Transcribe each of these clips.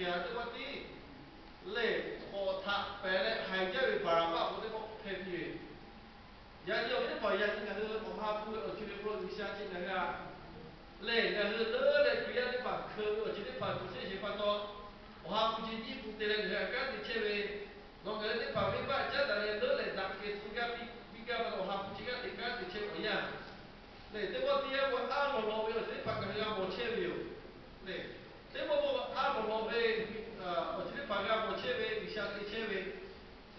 G'uiˬsha teˇ pawˆ tiˉ lehˬ, hk'awꞈ htaꞈ pehˍ leh haiˬ jaˇ ve Baˍraˍbaˆ k'o teˇ pawˆ hpehꞈ piˇ ve. Yaꞈ nyi awˬ viˉ teˇ hpaˍ, yaꞈ nyi ngaˬ hui awˬ ha hpu ve awˬ co e hk'aw lo G'uiˬsha ceh ngaˬ hui a lehˬ, ngaˬ hui leuˉ leh Hkriꞈ yaˇ teˇ hpaˍ hkeu ve awˬ ceuˬ teˇ hpaˍ cawˬ chehˇ sheˍ pa taw, awˬ ha hpu ceh tiˉ pun te leh ngaˬ hui a kanˉ te chehˇ ve, nawˬ ngaˬ hui teˇ hpaˍ venˇbaˆ caˉ daꞈ leh leuˉ leh daꞈ kehˬ tcuh gaˇ piˇ gaˇ pa taw, awˬ ha hpu ceh kanˉ te kanˉ te chehˇ ve awˬ yanˇ lehˬ, teˇ pawˆ teˇ yanˇ k'o aˉ lawˬ lawˬ ve awˬ ceuˬ teˇ hpaˍ ngaˬ hui g'a mawˬ chehˇ ve yoˬ. Lehˬ, teˇ pawˆ pawˆ aˉ lawˬ lawˬ ve awˬ ceuˬ teˇ hpaˍ g'a mawˬ chehˇ ve, G'uiˬsha te chehˇ ve,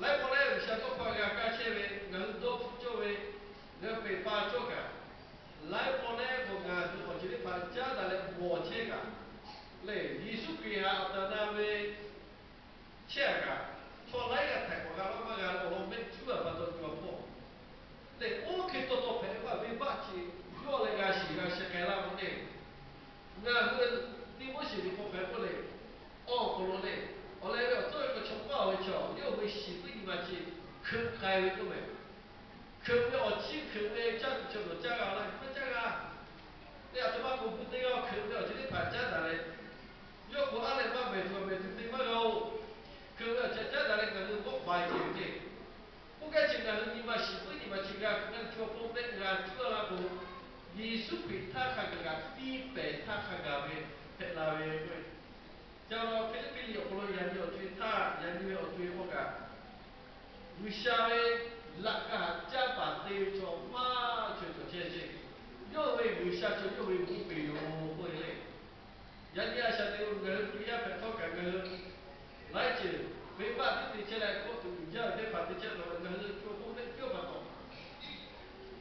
laiˉ pawˆ lehˬ G'uiˬsha tawˇ hkawˇ g'a kaˇ chehˇ ve, ngaˬ hui dawˇ hpfuhˆ cawˇ ve, ngaˬ hui peˬ pa cawˇ kaꞈ, laiˉ pawˆ lehˬ k'o ngaˬ hui awˬ ceuˬ teˇ hpaˍ caˉ daꞈ leh mawˬ chehˇ kaꞈ, lehˬ Yeˍsuˆ Hkriꞈ htaꞈ awˬ tehˬ awˬ na ve chehˇ a kaꞈ, chaw laiˉ g'aˇ htaiˍ k'awꞈ g'a laˇ maˇ g'a leh awˬ lawn mehˆ cuˉ a pa taw cawˬ hpawˇ lehˬ, oˇ hk'e taw taw hpehꞈ ve venˇbaˆ chi yawˇ leh g'a shiˍ g'a sheh k'ai laˇ k'o lehˬ, ngaˬ hui Tiˆmoˉseˍ liꞈ hk'aw hk'aˬ hk'e k'oˆ le, awˬ hk'aw lo lehˬ, awˬ leh ve awˬ tcuhˉ ve k'o chaw maˇ ve chaw yawˇ ve shiˍ puiˉ nyi ma chi hkeuꞈ k'ai ve k'oˆ mehˍ. Hkeuꞈ ve awˬ chi hkeuꞈ ve caˇ tuˬ chaw nawˬ caˇ g'a laˇ maˇ caˇ g'a. Lehˬ, aˬ htoꞈ ma k'oˍ pu teˇ g'aˇ hkeuꞈ ve awˬ ceuˬ teˇ hpaˍ caˉ daꞈ leh, yawˇ k'o aˉ leh maˇ mehˍ tuˬ mehˍ tuˬ te maˇ g'a-oˬ. Hkeuꞈ ve awˬ ceuˬ caˉ daꞈ leh ngaˬ hui vawˆ bai ceh ve le. Oˇ kaˉ ceuˬ ngaˬ hui nyi ma shiˍ puiˉ nyi ma chi g'a hkeuꞈ g'a cuˇ a hpawˇ mehˆ g'a cuˇ a laˇ k'o, Yeˍsuˆ Hkriꞈ htaˇ hk'a gaˬ g'a tiˇ pehˍ htaˇ hk'a gaˬ ve hpehꞈ la ve k'o, ca la Hpiˇliˇpiˆ liꞈ awˬ hk'aw lo yaꞈ nyi awˬ co e htaˇ, yaꞈ nyi ve awˬ co e hk'aw kaꞈ, G'uiˬsha ve laꞈ ka htaꞈ caˇ paˍ te ve chaw maˇ cawˬ cawˬ chehˇ ve. Yawˇ ve G'uiˬsha cawˬ yawˇ ve g'uˇ peˬ yoˬ k'oˆ ve le. Yaꞈ nyi a shaꞈ teꞈ lo ngaˬ hui Hkriꞈ yaˇ hpehꞈ htawˇ kaꞈ ngaˬ hui laiˉ ceuˬ venˇbaˆ tiˉ te chehˇ leh kawˆ tuˬ uiˍ jaˇ ve teˇ hpaˍ te chehˇ taw, ngaˬ hui co k'oˆ mehˆ cuˇ pa taw,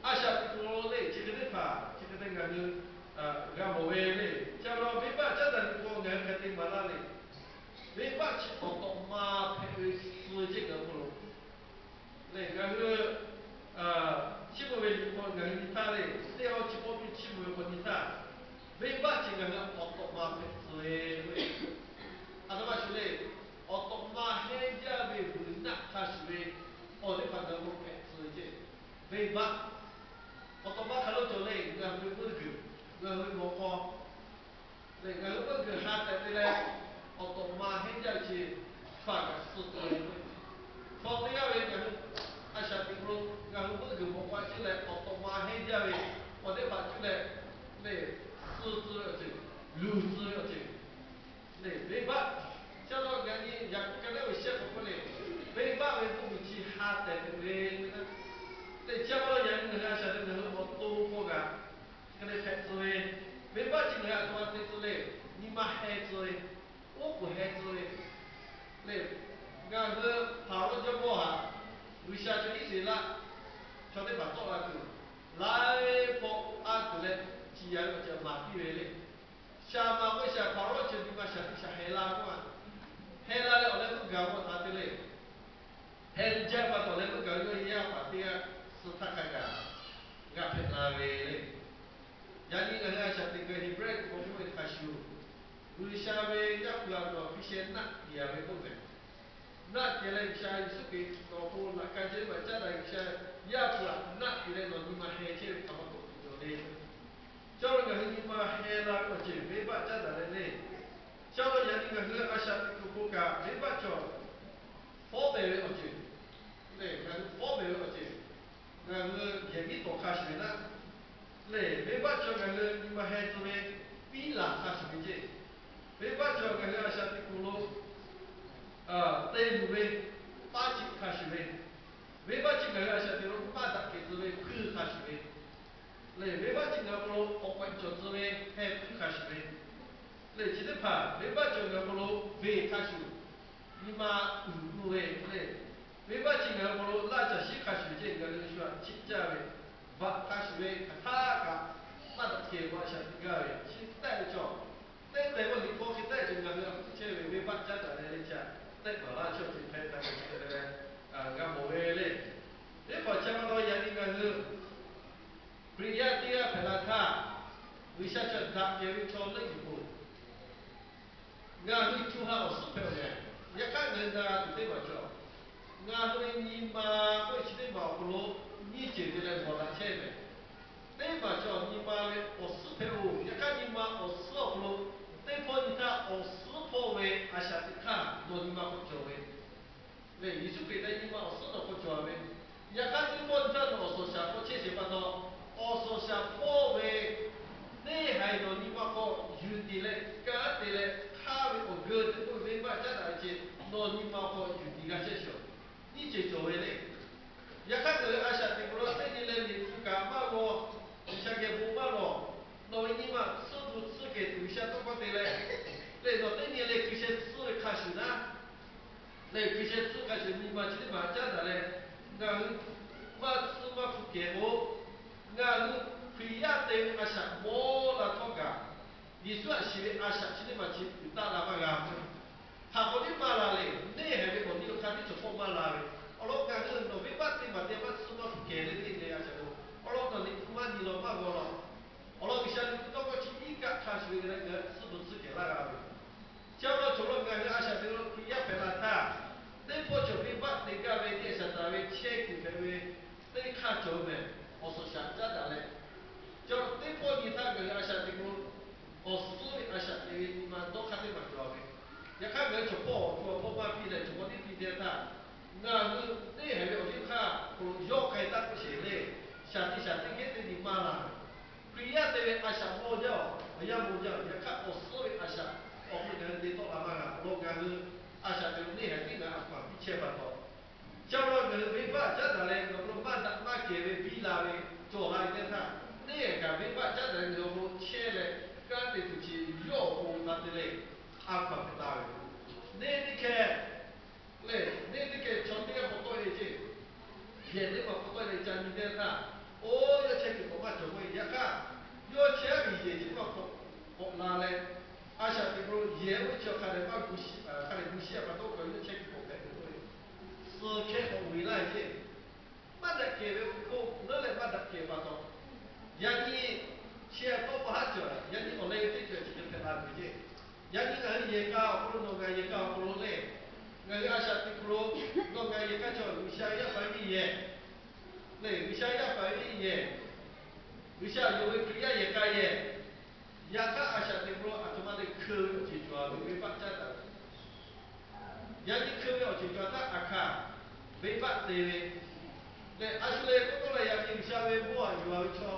a shaꞈ teꞈ lo le chi hk'e teˇ hpaˍ chi hk'e te ngaˬ hui g'a mawˬ ve le. Ca la venˇbaˆ caˉ daꞈ ve k'o ngaˬ hui hk'e te maˍ laˇ le. Venˇbaˆ chi awˬ tawꞈ ma hpehꞈ ve suh ceh ngaˬ hui lo lehˬ, ngaˬ hui chiˇ mvuh ve liꞈ hk'aw ngaˬ hui nyi htaˇ le, teˇ haw chi k'awˇ piˇ chiˇ mvuh ve k'awꞈ nyi htaˇ, venˇbaˆ ceh ngaˬ hui awˬ tawꞈ ma hpehꞈ tcuh ve k'o, a htoꞈ ma shuˍ le, awˬ tawꞈ ma hehnˇ jaˇ ve vuiˬ naˆ hk'a shuˍ ve awˬ teˇ hpaˍ ngaˬ hui hpehꞈ tcuh ve ceh, venˇbaˆ awˬ tawꞈ ma hk'aˬ lo cawˬ le. Ngaˬ hui ve meuˇ g'uiˬ, ngaˬ hui ve mawꞈ k'aw lehˬ, ngaˬ hui meuˇ g'uiˬ ha tehꞈ te leh awˬ tawꞈ ma hehnˇ jaˇ ve chi hpaˍ kaꞈ suh tcuh ve k'o, chaw teˇ g'aˇ ve ngaˬ hui a shaꞈ teꞈ lo ngaˬ hui meuˇ g'uiˬ mawꞈ k'aw cuˇ leh awˬ tawꞈ ma hehnˇ jaˇ ve awˬ teˇ hpaˍ cuˇ leh lehˬ, suh tcuh ve awˬ ceuˬ, luˬ tcuh ve awˬ ceuˬ lehˬ, venˇbaˆ. Chi a taw ngaˬ nyi Yaˍkoˆ ka naˉ ve shehˆ k'awꞈ k'oˆ le, venˇbaˆ ve meuˇ g'uiˬ chi ha tehꞈ hpehꞈ ve k'o, lehˬ chi a pa taw yaꞈ nyi ngaˬ hui a shaꞈ teꞈ ngaˬ hui awˬ to hk'aw kaꞈ hk'e te hpehꞈ tcuh ve, venˇbaˆ chi ngaˬ hui a htoꞈ ma te tcuh le, nyi ma heh tcuh ve, oˉ k'oˍ heh tcuh ve lehˬ, ngaˬ hui Hpaˍrawˇ jawˇmawˇ htaꞈ G'uiˬsha chaw Iˉsaˍreˍlaˆ chaw teˇ hpaˍ tawˆ la tuˬ, laiˉ pawˆ aˉ tuˬ leh, ciˍ yanˍ ve awˬ ceuˬ maˍ piˇ ve le. Shaˍ maˍ k'o shaˍ Hpaˍrawˇ ceuˬ nyi ma shaˍ tiꞈ shaˍ heh la k'oˆ a, heh la leh awˬ leh meuˇ gaˬ k'o htaꞈ te le. Heh jaˇ pa taw awˬ leh meuˇ gaˬ ve yawˇ yaˇ paˍ teˇ g'aˇ suh htaˇ hk'a gaˬ g'a hpehꞈ la ve le. Yaꞈ nyi ngaˬ hui a shaꞈ teꞈ kuiˬ Heˍbrehˇ hk'aw k'oˆ ve hk'a shuˍ, G'uiˬsha ve Yaˇ hpu a nawˬ hkui sheh naˆ tiˍ a ve k'oˆ ve, naˆ tiˍ leh G'uiˬsha Yeˍsuˆ Hkriꞈ nawˬ hk'aw lo laꞈ ka ceh teˇ hpaˍ caˉ daꞈ G'uiˬsha Yaˇ hpu a naˆ tiˍ leh nawˬ nyi ma heh chehˇ ve hk'aˬ ma k'awꞈ tuˬ cawˬ le. Ca la ngaˬ hui nyi ma heh la ve awˬ ceuˬ venˇbaˆ caˉ daꞈ leh le. Ca la yaꞈ nyi ngaˬ hui a shaꞈ teꞈ kuiˬ hk'aw kaꞈ venˇbaˆ cawˬ fawˉ pehˍ ve awˬ ceuˬ lehˬ, ngaˬ hui fawˉ pehˍ ve awˬ ceuˬ, ngaˬ hui yehˬ miˉ tawˍ hk'a shuˍ ve naˆ lehˬ, venˇbaˆ cawˬ ngaˬ hui nyi ma heh tcuh ve piˉ laˬ hk'a shuˍ ve ceh, venˇbaˆ cawˬ ngaˬ hui a shaꞈ teꞈ kuiˬ lo te luˬ ve paˇ ciˆ hk'a shuˍ ve, venˇbaˆ cawˬ ngaˬ hui a shaꞈ teꞈ lo maˇ daꞈ kehˬ tcuh ve hpuiˇ hk'a shuˍ ve lehˬ, venˇbaˆ cawˬ ngaˬ hui hk'aw lo awˬ k'awꞈ cawˬ tcuh ve heh hpuiˇ hk'a shuˍ ve lehˬ, chi teˇ hpaˍ venˇbaˆ cawˬ ngaˬ hui hk'aw lo venˇ hk'a shuˍ nyi ma uiˍ mvuh ve lehˬ, venˇbaˆ cawˬ ngaˬ hui hk'aw lo laˇ caˬ shiˉ hk'a shuˍ ceh ngaˬ hui shu a chiˆ caˇ ve, vaꞈ hk'a shuˍ ve hk'aˬ htaˇ kaꞈ maˇ daꞈ kehˬ ve a shaꞈ teꞈ gaˇ ve chi tehˆ ve cawˬ, teˇ tehˬ k'o liꞈ hk'aw hk'e tehˆ cawˬ ngaˬ hui a hpu chehˇ ve venˇbaˆ caˉ daꞈ leh le ca tehˆ maˍ laˇ chehˇ ceuˬ hpehꞈ htaꞈ ceh te leh g'a mawˬ ve le. Teˇ hpaˍ chi pa taw yaꞈ nyi ngaˬ hui Hkriꞈ yaˇ teˇ g'aˇ hpehꞈ la htaˇ, G'uiˬsha ca daꞈ kehˬ ve chaw leuˆ yuˬ k'o, ngaˬ hui co ha awˬ suhˉ hpehꞈ-oˬ lehˬ, yaꞈ hk'aˇ ngaˬ hui na g'a tuˬ teˇ maˬ cawˬ. Ngaˬ hui nyi ma k'oˆ ve chi teˇ maˬ awˬ hk'aw lo nyiˇ ceuˬ te leh g'awˬ daꞈ chehˇ ve, teˇ maˬ cawˬ nyi ma ve awˬ suhˉ hpehꞈ-oˬ. Yaꞈ hk'aˇ nyi ma awˬ suhˉ awˬ hk'aw lo teˇ hpawˇ nyi htaˇ awˬ suhˉ hpawˇ ve a a shaꞈ teꞈ hk'aˇ nawˬ nyi ma hk'aw cawˬ ve le. Yeˍsuˆ Hkriꞈ leh nyi ma awˬ suhˉ nawˬ hk'aw cawˬ ve. Yaꞈ hk'aˇ teˇ pawˆ nyi htaˇ nawˬ awˬ suhˍ shaˍ hk'aw chehˇ sheˍ pa taw, awˬ suhˍ shaˍ hpawˇ ve neˇ haiˬ nawˬ nyi ma hk'aw yuˬ tiˍ leh kanˉ te leh hk'aˇ ve awˬ geu teˇ pawˆ venˇbaˆ caˉ daꞈ ve ce, nawˬ nyi ma hk'aw yuˬ tiˍ g'a chehˇ sheˍ. Nyiˇ ceuˬ cawˬ ve le. Yaꞈ hk'aˇ ngaˬ hui a shaꞈ teꞈ hk'aw lo teˇ nyi leh liꞈ hpu kaꞈ maˇ g'aw, G'uiˬsha geh bon maˇ lawˬ, nawˬ ve nyi ma suhˉ bvuhꞈ tsuhˇ kehˬ tuˬ G'uiˬsha tawˇ hkawˇ te leh, leh nawˬ teˇ nyi leh Hkriꞈ sheh tsuhˇ ve hk'a shuˍ naˉ, leh Hkriꞈ sheh tsuhˇ hk'a shuˍ nyi ma chi teˇ maˬ caˉ daꞈ leh, ngaˬ hui maˇ tsuhˇ maˇ hpu kehˬ k'o, ngaˬ hui Hkriꞈ yaˇ te ve a shaꞈ mawˇ la htawˇ kaꞈ, Yeˍsuˆ htaꞈ shiˍ ve a shaꞈ chi teˇ maˬ chi uiˍ taˆ la maˇ g'a ve. Hk'aˬ hk'aw tiˉ maˇ la leh, neˇ haiˬ ve awˬ liˇ lo hk'a tiˉ cawˬ hpawˇ maˇ la ve. Awˬ lawn ngaˬ hui nawˬ venˇbaˆ teˇ maˬ te maˇ tsuhˇ maˇ hpu kehˬ leh teˇ nyi a shaꞈ lo, awˬ lawn nawˬ liꞈ hpu maˇ nyi law maˇ g'aw law. Awˬ lawn G'uiˬsha liꞈ hpu tawˇ hkawˇ chi iˉ kaˆ hk'a shuˍ ve leh ngaˬ hui suhˉ bvuhꞈ tsuhˇ kehˬ laˇ g'a ve. Chi awˬ lawn cawˬ law ngaˬ hui a shaꞈ teꞈ lo Hkriꞈ yaˇ hpehꞈ la htaˇ, teˇ pawˆ cawˬ venˇbaˆ te gaˇ ve teˇ a shaꞈ taˍ ve chehˇ kuiˬ hpehꞈ ve teˇ hk'aˇ cawˬ mehˍ awˬ suhˍ shaˍ caˉ daꞈ leh, cawˬ teˇ pawˆ nyi htaˇ ngaˬ hui a shaꞈ teꞈ lo awˬ suhˉ ve a shaꞈ teꞈ ve nyi ma dawˇ hk'aˇ teˇ maˬ cawˬ ve. Yaꞈ hk'aˇ ngaˬ hui chaw hpawˇ awˬ hpu awˬ hpawˇ maˇ piˇ leh chaw hpawˇ tiˉ piˇ te htaˇ, ngaˬ hui neˇ haiˬ ve awˬ liˇ hk'aˇ hk'aw lo yawˇ k'ai taˇ k'oˆ sheˍ le. Shaˍ tiꞈ shaˍ tiꞈ hkehˉ teˇ nyi maˇ la. Hkriꞈ yaˇ te ve a shaꞈ mawˇ jaˇ, awˬ yanˇ mawˇ jaˇ. Yaꞈ hk'aˇ awˬ suhˉ ve a shaꞈ awˬ hk'aw lo ngaˬ hui te tawˆ la maˇ g'a. Awˬ lawn ngaˬ hui a shaꞈ teꞈ lo neˇ haiˬ tiˉ ngaˬ hui a hkaw anˬ piˇ chehˇ pa taw, chi awˬ lawn ngaˬ hui venˇbaˆ caˉ daꞈ leh ngaˬ hui lo maˇ daꞈ maˇ kehˬ ve biˇ la ve cawˬ la ve teˇ htaˇ, neˇ haiˬ kaꞈ venˇbaˆ caˉ daꞈ leh ngaˬ hui lo chehˇ leh kanˉ te tuˬ chi yawˇ awˬ pon hk'a te leh a hkaw anˬ hpehꞈ la ve. Neˇ teˇ hkeh lehˬ, neˇ teˇ hkeh chaw teˇ g'aˇ k'awꞈ tawˆ e ceˇ, yehˬ teˇ maˬ k'awꞈ tawˆ e leh ca nyi teˇ htaˇ, oˇ yawˇ chehˇ kuiˬ k'awꞈ maˇ cawˬ k'oˆ ve. Yaꞈ hk'aˇ yawˇ chehˇ ve yehˬ chi teˇ maˬ k'awꞈ la leh, a shaꞈ teꞈ hk'aw lo yehˬ oˇ ve chi awˬ hk'a dehꞈ maˇ gu shiˍ, hk'a dehꞈ gu shiˍ a pa taw kaꞈ yawˇ chehˇ kuiˬ k'awꞈ hpehꞈ ve k'oˆ ve, suh hkehˇ k'awꞈ vuiˬ laˇ ve ceˇ. Maˇ daꞈ kehˬ ve awˬ hk'oˆ leuˉ leh maˇ daꞈ kehˬ pa taw, yaꞈ nyi chi a tawˇ pa haˉ cawˬ, yaꞈ nyi awˬ leh ve teˇ ceuˬ chi hk'e hpehꞈ la ve ceˇ. Yaꞈ nyi ngaˬ hui yehˬ k'a awˬ hk'aw lo nawˬ ngaˬ yehˬ k'a awˬ hk'aw lo lehˬ, ngaˬ hui a shaꞈ teꞈ hk'aw lo nawˬ ngaˬ yehˬ k'a cawˬ G'uiˬsha yaˇ paˍ ve yehˬ, lehˬ G'uiˬsha yaˇ paˍ ve yehˬ, G'uiˬsha yonˍ ve Hkriꞈ yaˇ yehˬ k'a yehˬ, yaꞈ hk'aˇ a shaꞈ teꞈ hk'aw lo aˬ htoꞈ ma te hkeu ve awˬ ceuˬ cawˬ ve venˇbaˆ caˉ daꞈ ve. Yaꞈ nyi hkeu ve awˬ ceuˬ cawˬ htaˇ aˬ hkaˍ venˇbaˆ te ve lehˬ, a shu leh k'oˆ k'oˆ leh yaꞈ nyi G'uiˬsha ve mawˇ aꞈ yuˬ a ve chaw,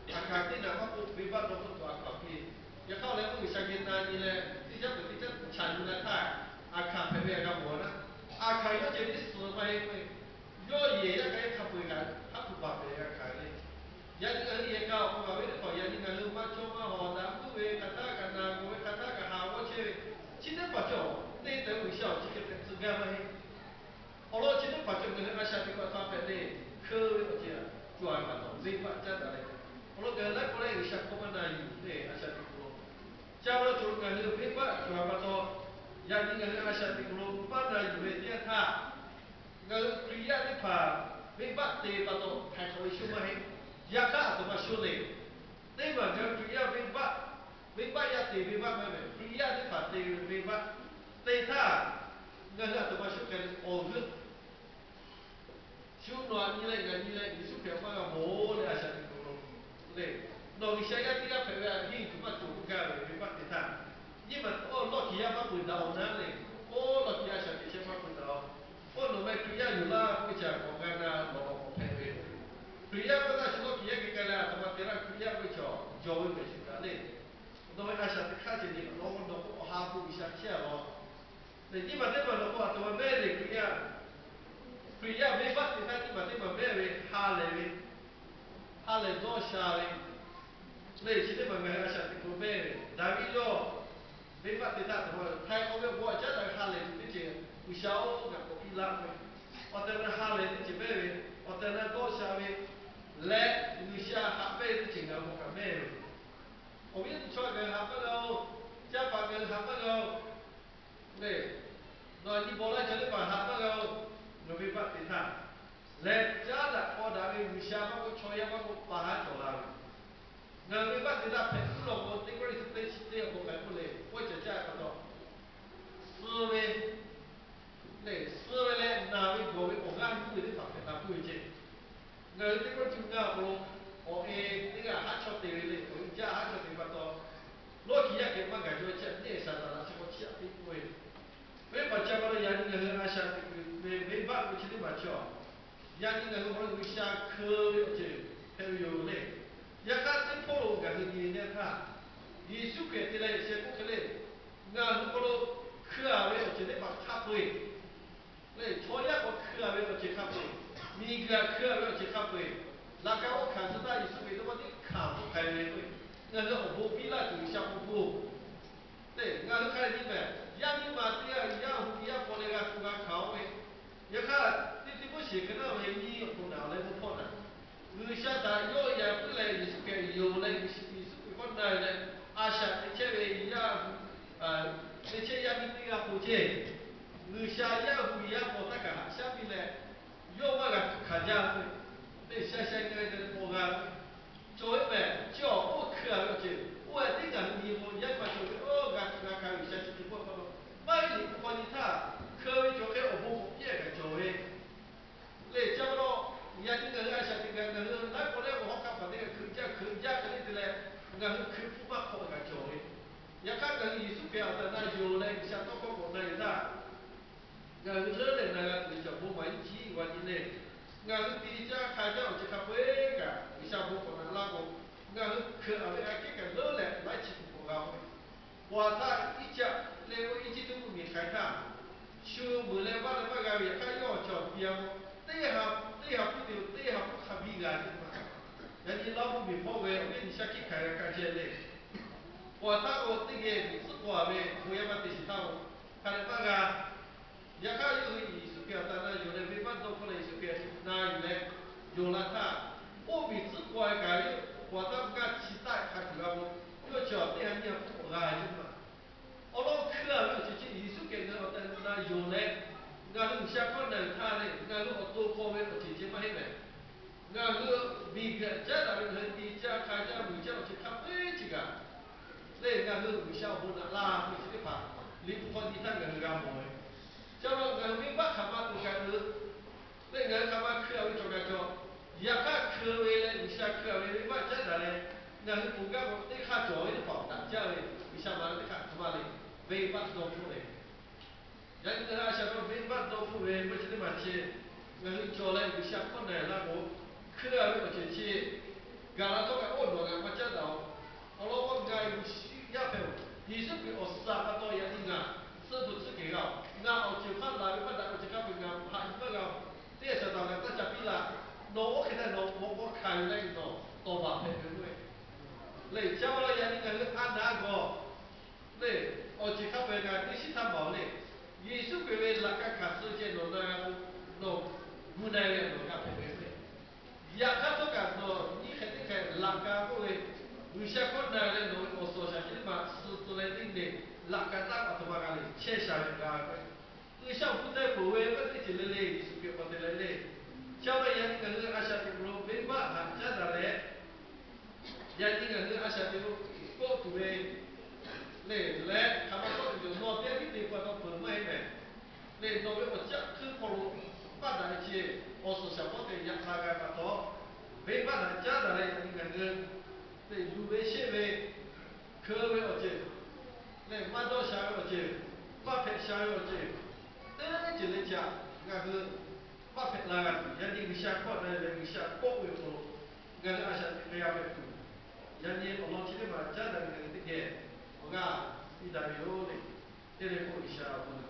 aˬ hkaˍ teˇ naꞈ maˇ k'oˆ venˇbaˆ dawˇ k'oˆ tuˬ aˬ hkaˍ piˇ. Yaꞈ hk'aˇ leh mvuhˇ G'uiˬsha geh na nyi leh teˇ caˉ peuˬ teˇ caˉ peuˬ chaꞈ yuˬ la htaˇ, aˬ hkaˍ hpehꞈ ve aꞈ g'a mawˬ naˉ, aˬ hkaˍ yawˇ ceh tiˉ suhˍ maˇ heˆ k'o, yawˇ yehˬ yaˇ k'a yaˇ hk'a peu-eˬ kaꞈ haˉ hpu baˬ pehˍ ve aˬ hkaˍ le. Yaꞈ nyi ngaˬ hui yehˬ k'a awˬ hk'aw lo ve teˇ hpaˍ yaꞈ nyi ngaˬ hui maˇ cawˇ maˇ hawˍ daꞈ puiˉ ve hk'aˬ htaˇ kaꞈ naˬ gawˬ ve hk'aˬ htaˇ kaꞈ haˍ g'awˇ chehˇ ve, chi teˇ hpaˍ cawˬ neˇ tehꞈ G'uiˬsha awˬ chi hk'e hpehꞈ tcuh gaˇ maˇ heˆ. Awˬ lawn chi teˇ hpaˍ cawˬ ngaˬ hui a shaꞈ teꞈ hk'aw htaꞈ hpehꞈ le, hkeu ve awˬ ceuˬ aꞈ cawˬ a pa taw venˇbaˆ caˉ daꞈ leh, awˬ lawn ngaˬ hui laiˉ pawˆ leh G'uiˬsha hkawˇ maˇ na yuˬ le a shaꞈ teꞈ hk'aw lo. Chi awˬ lawn cawˬ ngaˬ hui venˇbaˆ cawˬ a pa taw, yaꞈ nyi ngaˬ hui a shaꞈ teꞈ hk'aw lo maˇ na yuˬ ve teˇ yanˇ htaˇ, ngaˬ hui Hkriꞈ yaˇ teˇ hpaˍ venˇbaˆ te pa taw htaiˍ hk'awꞈ ve shu maˇ heˆ. Yaꞈ hk'aˇ aˬ htoꞈ ma shu le. Teˇ maˬ ngaˬ hui Hkriꞈ yaˇ venˇbaˆ, venˇbaˆ yaˇ te venˇbaˆ maˇ heˆ, Hkriꞈ yaˇ teˇ hpaˍ te ve venˇbaˆ te htaˇ, ngaˬ hui aˬ htoꞈ ma shu k'ai le awˬ g'euˆ shu nawˬ aꞈ nyi leh ngaˬ nyi leh Yeˍsuˆ Hkriꞈ maˇ g'a mawˬ leh a shaꞈ teꞈ hk'aw lo le, nawˬ G'uiˬsha yaˇ teˇ g'aˇ hpehꞈ ve aꞈ henˇ tuˬ maˇ cawˬ k'oˆ gaˇ ve venˇbaˆ te htaˇ, nyiˇ maˬ oˇ lawˇ kiˬ yaˇ maˇ peu daꞈ awˬ naˉ le, oˇ lawˇ kiˬ yaˇ a shaꞈ teꞈ chehˇ maˇ peu daꞈ awˬ, oˇ nawˬ meh Hkriꞈ yaˇ yoˬ laˇ k'oˆ ve chaꞈ k'awꞈ g'a na lawˬ lawˬ k'awꞈ hpehꞈ ve. Hkriꞈ yaˇ k'oˆ htaˇ shu lawˇ kiˬ yaˇ geh k'ai leh aˬ htoꞈ ma te laˇ Hkriꞈ yaˇ k'oˆ ve chaw jawˬ ve mehˍ shu kaꞈ le, nawˬ ve a shaꞈ teꞈ hk'aˇ ceh nyi nawˬ nawˬ k'o awˬ ha hpu G'uiˬsha chehˇ a law. Lehˬ nyiˇ maˬ teˇ maˬ nawˬ k'o aˬ htoꞈ ma mehˇ le Hkriꞈ yaˇ, Hkriꞈ yaˇ venˇbaˆ te htaˇ nyiˇ maˬ teˇ maˬ mehˇ ve ha lehˬ ve, ha lehˬ dawˇ sha ve, lehˬ chi teˇ maˬ ngaˬ hui a shaꞈ teꞈ hk'aw mehˇ ve Daˍviˆ yawˇ venˇbaˆ te htaˇ aˬ htoꞈ ma htaiˍ hk'awꞈ ve awˬ bon aꞈ caˉ daꞈ ve ha lehˬ tuˬ teˇ ceuˬ G'uiˬsha oˇ ngaˬ k'awꞈ piˇ laˇ ve, awˬ tehˬ awˬ na ha lehˬ teˇ ceuˬ mehˇ ve, awˬ tehˬ awˬ na dawˇ sha ve leh G'uiˬsha haꞈ pehnˇ ve teˇ ceuˬ ngaˬ hui k'awꞈ mehˇ ve. Awˬ viˉ awˬ nyi chaw ngaˬ hui haꞈ maˇ g'a-oˬ, caˇ paˍ ngaˬ hui haꞈ maˇ g'a-oˬ, lehˬ nawˬ aꞈ nyi bawˬ laˇ cawˬ teˇ hpaˍ haꞈ maˇ g'a-oˬ, ngaˬ hui venˇbaˆ te htaˇ leh caˉ daꞈ k'aw daꞈ ve G'uiˬsha maˇ k'oˆ, chaw yaˇ maˇ k'oˆ, pa haˉ cawˬ la ve. Ngaˬ hui venˇbaˆ te htaˇ hpehꞈ tuˉ law k'o, teˇ kawˆ le teˇ chi teˇ awˬ bon k'ai k'oˆ le, k'oˆ ceh caˇ pa taw, suh ve lehˬ, suh ve leh naˬ ve gawˬ ve awˬ g'aˇ nuˇ ve teˇ hpaˍ hpehꞈ la puiˉ ve ceˇ. Ngaˬ hui teˇ kawˆ cuˇ ngaˇ awˬ hk'aw lo awˬ e teˇ g'aˇ haˉ chawˇ te ve le, awˬ e jaˇ haˉ chawˇ te pa taw, lawˇ kiˬ yaˇ kehˬ maˇ gaˬ jaw ve chi aꞈ neˇ saˍ laˍ laꞈ chi hk'aw chiˇ aꞈ piˇ k'oˆ ve. ve chi teˇ maˬ chaw, yaꞈ nyi ngaˬ hui awˬ hk'aw lo G'uiˬsha hkeu ve awˬ ceuˬ hpehꞈ ve yoˬ le. Yaꞈ hk'aˇ teˇ hpawˇ lo ngaˬ hui nyi ve teˇ htaˇ, Yeˍsuˆ Hkriꞈ te leh sheh k'oˆ hk'e le, ngaˬ hui hk'aw lo hkeu-a ve awˬ ceuˬ teˇ hpaˍ hk'a peu-eˬ le, chaw yaˇ k'awꞈ hkeu-a ve awˬ ceuˬ hk'a peu-eˬ, miˬguiˬ hkeu-a ve awˬ ceuˬ hk'a peu-eˬ, laꞈ ka oˇ hkanˍ suh htaˇ Yeˍsuˆ Hkriꞈ teˇ pawˆ tiˉ hkanˍ k'oˆ k'ai ve k'o, ngaˬ hui awˬ bon piˇ laˇ tuˬ G'uiˬsha k'oˆ k'o, le, ngaˬ hui hk'a dehꞈ nyi mehˍ, yaˇ miˇ ma teˇ g'aˇ yaˇ hui yaˇ paw leh g'a hpu g'a hkanˍ-oˬ ve, yaꞈ hk'aˇ teˇ teˇ pawˆ sheˍ hk'e naˇ ve nyiˇ awˬ hk'aw naˬ leh mvuhˇ hpawˇ naˬ, G'uiˬsha htaꞈ yawˆ yan puiˉ leh Yeˍsuˆ Hkriꞈ yonˍ leh Yeˍsuˆ Hkriꞈ hk'awꞈ na leh, a shaꞈ teꞈ chehˇ ve yaˇ teꞈ chehˇ yaˇ miˇ teˇ g'aˇ k'o ceˇ, G'uiˬsha yaˇ hui yaˇ paw htaˇ kaꞈ haꞈ shaˉ piˇ leh, yawˇ maˇ g'a hkanˍ jaˇ ve, teˇ sha sha g'a ve te paw g'a ve, cawˬ ve mehˍ. Chi awˬ k'oˆ hkeu-a ve awˬ ceuˬ oˇ ve teˇ gaˬ hui nyi k'o, yaˇ maˇ cawˬ ve, oˇ g'a hkanˍ g'a hkanˍ G'uiˬsha chi teˇ pawˆ hk'aw lo maˇ heˆ le. K'o k'aw nyi htaˇ hkeu ve cawˬ hk'e awˬ bon k'awꞈ piˇ-a kaꞈ cawˬ ve le. Chi pa taw, yaꞈ nyi ngaˬ hui a shaꞈ teꞈ kaꞈ ngaˬ hui laiˉ k'o leh awˬ hawˉ hk'aˇ paˍ teˇ g'aˇ hkeu jaˇ hkeu jaˇ hk'e le te leh, ngaˬ hui hkui hpuˇ maˇ hk'awꞈ kaꞈ cawˬ ve. Yaꞈ hk'aˇ ngaˬ hui Yeˍsuˆ Hkriꞈ awˬ tehˬ awˬ na yonˍ leh G'uiˬsha tawˇ hkawˇ k'awꞈ na ve htaˇ, ngaˬ hui leuˉ leh na g'a tuˬ ve cawˬ bon maˍ iˉ jiˉ g'a nyi le. Ngaˬ hui te caˇ hk'a jaˇ awˬ ceuˬ hk'a peu-eˬ kaꞈ G'uiˬsha bon k'awꞈ na laˇ k'o, ngaˬ hui hkeu-a ve aꞈ kehˉ kaꞈ leuˉ leh laiˉ chi tuˬ k'awꞈ g'a k'o, paw htaˇ iˉ caˆ leh oˇ iˉ jiˉ tuˬ mvuhˇmiˬ hk'ai htaˇ, shu meuꞈ leh vaˇ leh maˇ g'a ve yaꞈ hk'aˇ yawˇ cawˬ piˇ-a k'o, teˇ ha teˇ ha hpuˇ te-o, teˇ ha hpuˇ hk'a biˇ g'a ce ma. Yaꞈ nyi Laˇhuˍ mvuhˇmiˬ hpawˇ ve awˬ viˉ nyi shaˉ hkiˆ hk'aˬ g'a kaˇ jehˇ le. Paw htaˇ k'o teˇ geh miˬ tcuhˉ k'aw-a ve bon yaˇ maˇ te shiˍ htaˇ-o, hk'a dehꞈ maˇ g'a. Yaꞈ hk'aˇ yawˇ hui Yeˍsuˆ Hkriꞈ awˬ tehˬ awˬ na yonˍ leh venˇbaˆ dawˇ hpfuhˆ leh Yeˍsuˆ Hkriꞈ na yuˬ leh yonˍ la htaˇ, oˇ miˬ tcuhˉ k'aw-e kaꞈ yawˇ paw htaˇ g'aˇ chi taˆ hk'a tuˬ g'a k'o, yawˇ chi awˬ teˇ ha nyiˇ ha hpuˇ k'awꞈ g'a-e ce ma. Awˬ lawn hkeu-a ve awˬ ceuˬ chi Yeˍsuˆ Hkriꞈ ngaˬ hui awˬ tehˬ awˬ na yonˍ leh, ngaˬ hui G'uiˬsha hkawˇ na-e htaˇ le, ngaˬ hui awˬ to hk'aw ve awˬ ceuˬ ceh maˇ heˆ mehˍ. Ngaˬ hui miˬguiˬ caˉ daꞈ ve ngaˬ hui te caˇ hk'a jaˇ meuꞈ caˇ awˬ ceuˬ hk'a peu-eˬ chi kaꞈ le, ngaˬ hui G'uiˬsha awˬ bon naꞈ laˇ ve chi teˇ hpaˍ liꞈ hpu hk'aw nyi htaˇ ngaˬ hui g'a mawˬ ve. Chi pa taw ngaˬ hui venˇbaˆ hk'aˬ ma tuˬ kaꞈ le, ngaˬ hui hk'aˬ ma hkeu-a ve cawˬ kaꞈ cawˬ, yaꞈ hk'aˇ hkeu ve leh G'uiˬsha hkeu-a ve venˇbaˆ caˉ daꞈ leh, ngaˬ hui ponˬ gaˇ k'o teˇ hk'aˇ cawˬ ve teˇ hpaˍ daꞈ jaˇ ve G'uiˬsha ma teˇ hk'aˇ hk'aˬ ma le, venˇbaˆ dawˇ hpfuhˆ ve. Yaꞈ nyi ngaˬ hui a shaꞈ teꞈ venˇbaˆ dawˇ hpfuhˆ ve k'oˆ chi teˇ maˬ chi, ngaˬ hui cawˬ leh G'uiˬsha hkawˇ na-e laˇ k'o, hkeu-a ve awˬ ceuˬ chi gaˬ la htawˇ kaꞈ oˇ nawˬ g'a maˇ caˉ daꞈ-o. Awˬ lawn k'o, ngaˬ Yeˍsuˆ yaˇ hpehꞈ-oˬ, Yeˍsuˆ Hkriꞈ awˬ suhˍ pa taw yaꞈ nyi ngaˬ suhˆ bvuhꞈ tcuhˉ kehˬ g'a-oˬ. Ngaˬ awˬ ceuˬ hpaˇ laˬ ve maˇ daꞈ awˬ ceuˬ hk'a peu-eˬ ngaˬ haꞈ yuˬ maˇ g'a-oˬ. Teˇ g'aˇ shaˍ taˍ ngaˬ taˇ ca piˇ la. Nawˬ oˇ hk'e htaˇ nawˬ maw k'aw hkanˍ yuˬ leh nawˬ tawˍ baˬ hpehꞈ ve k'o, le chi pa taw yaꞈ nyi ngaˬ hui a naˍ g'awˬ le, awˬ ceuˬ hk'a peu-eˬ kaꞈ teˇ shiˉ htaˇ maˍ-oˬ le. Yeˍsuˆ Hkriꞈ ve laꞈ ka hkanˍ suh ceh nawˬ na g'a k'o, nawˬ gu na ve nawˬ g'a hpehꞈ ve le. Yaꞈ hk'aˇ htawˇ kaꞈ nawˬ nyiˇ hk'e teˇ hk'e laꞈ ka k'oˆ ve, G'uiˬsha hkawˇ na leh nawˬ ve awˬ suhˍ awˬ shaˍ chi teˇ maˬ suh tcuh leh teˇ g'aˇ laꞈ ka taˇ pa taw ma g'a le chehˇ sha ve g'a ve. G'uiˬsha awˬ hpu teh peuˬ ve maˇ teˇ ceuˬ le le Yeˍsuˆ Hkriꞈ k'awꞈ te leh le. Chi pa taw yaꞈ nyi ngaˬ hui a shaꞈ teꞈ hk'aw lo venˇbaˆ haꞈ caˉ daꞈ leh, yaꞈ nyi ngaˬ hui a shaꞈ teꞈ k'oˆ tuˬ ve le, leh hk'aˬ ma tawˆ tuˬ cawˬ nawˬ teˇ g'aˇ tiˉ te pa taw peuˬ maˇ heˆ mehˍ. Le nawˬ ve awˬ caˆ hkuiˉ hk'aw lo paˆ daꞈ ve chi awˬ suhˍ shaˍ hpawˇ te yaꞈ la g'a pa taw, venˇbaˆ haꞈ caˉ daꞈ leh yaꞈ nyi ngaˬ hui le luˬ ve sheˆ ve, hkeu ve awˬ ceuˬ, le maˇ dawˇ sha ve awˬ ceuˬ, maˇ hpehꞈ sha ve awˬ ceuˬ, teˇ ceuˬ le caꞈ ngaˬ hui maˇ hpehꞈ la g'a tuˬ, yaꞈ nyi G'uiˬsha hkawˇ na leh G'uiˬsha k'oˆ ve awˬ hk'aw lo ngaˬ hui a shaꞈ teꞈ hk'e g'a hpehꞈ tuˬ, yaꞈ nyi awˬ lawn chi teˇ maˬ caˉ daꞈ ve ngaˬ hui teˇ geh awˬ g'aˇ piˇ daꞈ ve yoˬ le. Teˇ le k'o G'uiˬsha awˬ hk'aw lo